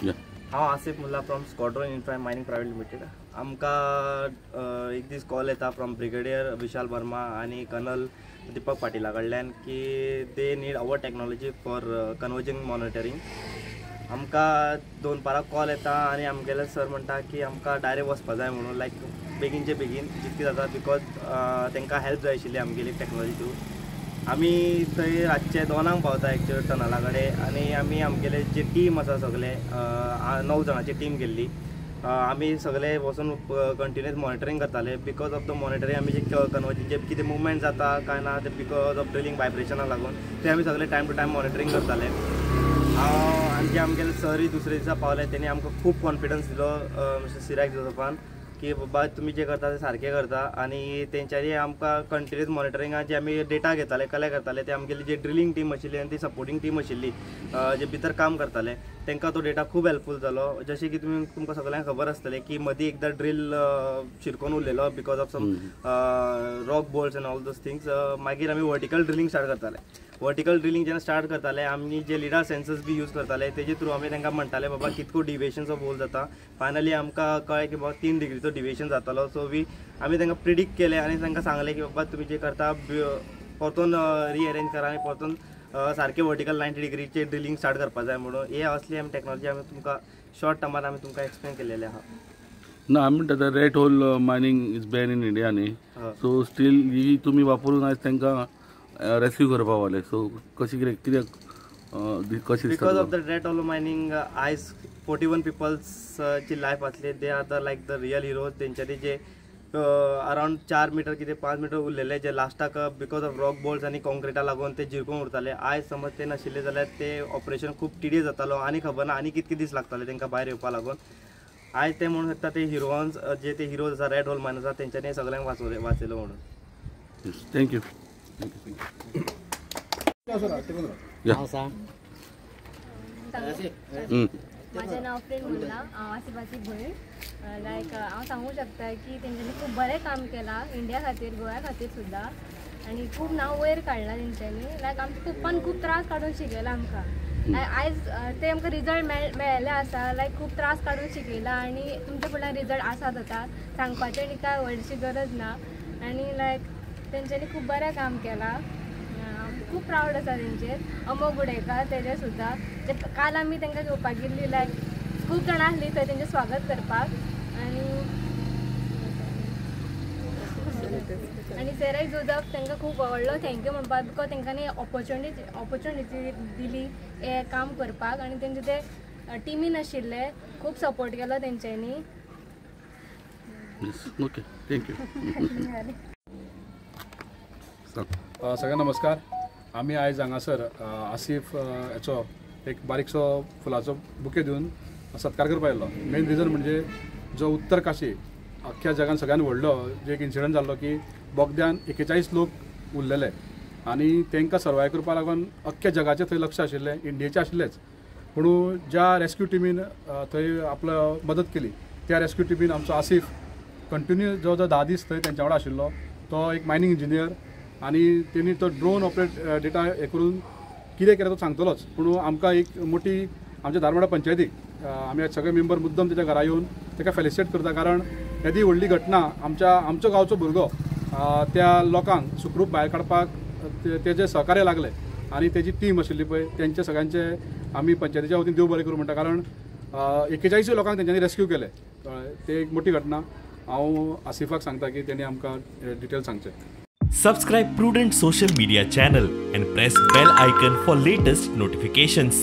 हांव Asif Mulla from Squadron Infra Mining Private Limited. आमकां एक दीस कॉल येता फ्रॉम ब्रिगेडियर विशाल वर्मा आनी कर्नल दीपक पाटिला कडल्यान की they need our technology for converging monitoring. आमकां दोनपारां कॉल येता आनी आमगेले सर म्हणटा की आमकां डायरेक्ट वचपा जाय म्हणून, लायक बेगीनचे बेगीन जितकी जाता, because तांकां हेल्प जाय आशिल्ली आमगेली टॅक्नोलॉजी थ्रू. आमी थंय रातचे 2 पावता एक्चुअली टनला कडेन आनी आमी आमगेले जे टीम आसा सगले 9 जाणांची टीम गेल्ली. आमी सगळे वचून कंटिन्युअस मॉनिटरींग करताले. Because of the monitoring आमी जे कन्वर्जींग जे कितें मुवमेंट जाता काय ना ते because of drilling वायब्रेशनाक लागून ते आमी सगळे टायम टू टायम मॉनिटरींग करताले. आनी जे आमगेले सरय दुसरे दिसा पावले तेणी आमकां खूब कॉन्फिडन्स दिलो मिस्टर सिराक जोसफान की बाबा तुमी जें करता तें सारकें करता. आनी तेंच्यांनी आमकां कंटिन्युअस मॉनिटरिंगा जे आमी डेटा घेताले कलेक्ट करताले ते आमगेली जे ड्रिलींग टीम आशिल्ली आनी ती सपोर्टींग टीम आशिल्ली जे भितर काम करताले तांकां तो डेटा खूब हेल्पफूल जालो. जशें की तुमी तुमकां सगळ्यांक खबर आसतलें की मदीं एकदां drill शिरकोन उरलेलो because of some rock bolts and all those things. मागीर आमी वर्टिकल ड्रिलींग स्टार्ट करताले. वर्टिकल ड्रिलींग जेन्ना स्टार्ट करताले आमी जे लिडार सेन्सर्स बी यूज करताले तेजे थ्रू आमी तांकां म्हणटाले बाबा कितको डिविएशन्स ऑफ होल जाता. फायनली आमकां कळ्ळें की बाबा 3 डिग्रीचो डिविएशन जातालो. सो आमी तांकां प्रिडिक्ट केलें आनी तांकां सांगलें की बाबा तुमी जें करता परतून रिअरेंज करा आनी परतून सारकें वर्टिकल 90 डिग्रीचे ड्रिलींग स्टार्ट करपा जाय म्हणून. हे असली आमी टॅक्नोलॉजी आमी तुमकां शॉर्ट टर्मान आमी तुमकां एक्सप्लेन केलेलें आहा. ना आमी म्हणटा rat hole mining is ban in India न्ही, सो स्टील ही तुमी वापरून आयज तांकां रेस्क्यू करपा वाले. सो कशी कितें कित्याक कशें because of the rat hole mining आयज 41 पिपल्सची लायफ आसली. They are the like the real heroes. तेंच्यांनी जे अरावंड 4 मिटर कितें 5 मिटर उरलेले जे लास्टाक because of rock bolts आनी कॉन्क्रिटा लागून ते जिरकून उरताले. आयज समज ते नाशिल्ले जाल्यार ते ऑपरेशन खूब टिडियस जातालो आनी खबर ना आनी कितके दीस लागताले तांकां भायर येवपा लागून. आयज ते म्हणूंक शकता ते हिरोन्स जे ते हिरोज आसा रॅट होल मायन आसा तेंच्यांनी सगळ्यांक वाचयलो म्हणून. Thank you. म्हाजें नांव फ्रेंड मुल्ला, हांव आसिफाची भयण. लायक हांव सांगूंक शकता की तेंच्यांनी खूब बरें काम केलां इंडिया खातीर, गोव्या खातीर सुद्दां, आनी खूब नांव वयर काडलां तेंच्यांनी. लायक आमच्या पप्पान खूब त्रास काडून शिकयलां आमकां. आयज ते आमकां रिजल्ट मेळिल्ले आसा. लायक खूब त्रास काडून शिकयलां आनी तुमच्या फुडल्यान रिजल्ट आसात आतां, सांगपाचें आनी कांय व्हडशी गरज ना. आनी लायक तेंच्यांनी खूब बरें काम केलां, खूब प्रावड आसा तेंचेर. अमोल गुडेकर तेजेर सुद्दां, ते काल आमी तांकां घेवपाक गेल्ली, लायक खूब जाणां आसलीं थंय तेंचें स्वागत करपाक. आनी आनी सेराय जोजफ तांकां खूब व्हडलो thank you म्हणपाक, because तांकां ऑपॉर्च्युनिटी दिली हें काम करपाक. आनी तेंचे ते टिमीन आशिल्ले, खूब सपोर्ट केलो तेंच्यांनी. Okay, thank you. सगळ्यांक नमस्कार. आमी आयज हांगासर आसिफ हेचो एक बारीकसो फुलाचो बुके दिवन सत्कार करपाक आयलो. मेन रिजन म्हणजे जो उत्तर काशी अख्ख्या जगान सगळ्यान व्हडलो जे एक इन्सिडंट जाल्लो की बोगद्यान 41 लोक उरलेले आनी तांकां सर्वायव करपाक लागून अख्ख्या जगाचें थंय लक्ष आशिल्लें, इंडियेचें आशिल्लेंच. पूण ज्या रेस्क्यू टिमीन थंय आपलो मदत केली त्या रेस्क्यू टिमीन आमचो आसिफ कंटिन्यू जवळ जवळ 10 दीस थंय तेंच्या वांगडा आशिल्लो. तो एक मायनींग इंजिनियर आनी तेणी तो ड्रोन ऑपरेट डेटा हे करून कितें केलें तो सांगतलोच. पूण आमकां एक मोठी आमच्या धारवाडा पंचायतीक आमी सगळे मेंबर मुद्दम तेच्या घरा येवन ताका फेलिसिटेट करता, कारण येदी व्हडली घटना आमच्या आमचो गांवचो भुरगो त्या लोकांक सुखरूप भायर काडपाक तेजें सहकार्य लागलें आनी तेजी टीम आशिल्ली पळय तेंचे सगळ्यांचे आमी पंचायतीच्या वतीन देव बरें करूं म्हणटा, कारण 41 लोकांक तेंच्यांनी रेस्क्यू केलें. ते एक मोठी घटना. हांव आसिफाक सांगता की तेणी आमकां डिटेल सांगचें. Subscribe Prudent Social Media channel and press bell icon for latest notifications.